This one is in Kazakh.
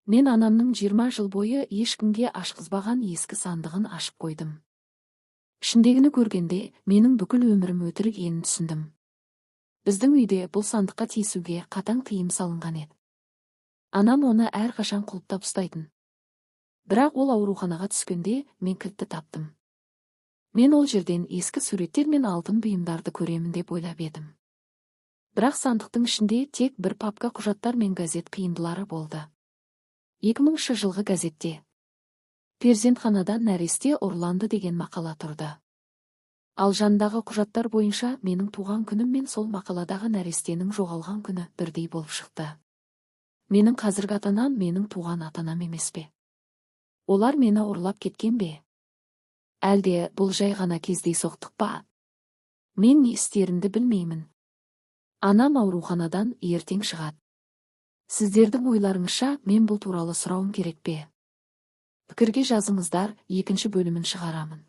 Мен анамның 20 жыл бойы ешкімге ашқызбаған ескі сандығын ашып қойдым. Ішіндегіні көргенде, менің бүкіл өмірім өтірік екенін түсіндім. Біздің үйде бұл сандыққа тиісуге қатаң тыйым салынған еді. Анам оны әрқашан құлыптап ұстайтын. Бірақ ол ауруханаға түскенде, мен кілтті таптым. Мен ол жерден ескі суреттер мен алтын бұйымдарды көремін деп ойлап едім. Бірақ сандықтың ішінде тек бір папка құжаттар мен газет қиындылары болды. 2000 жылғы газетте «Перзентханадан нәресте ұрланды» деген мақала тұрды. Ал жандағы құжаттар бойынша менің туған күнім мен сол мақаладағы нәрестенің жоғалған күні бірдей болып шықты. Менің қазіргі ата-анам менің туған ата-анам емес пе? Олар мені ұрлап кеткен бе? Әлде бұл жай ғана кездейсоқтық па? Мен не істерімді білмеймін. Анам ауруханадан ертең шығады. Сіздердің ойларыңызша, мен бұл туралы сұрауым керек пе? Пікірге жазыңыздар, екінші бөлімін шығарамын.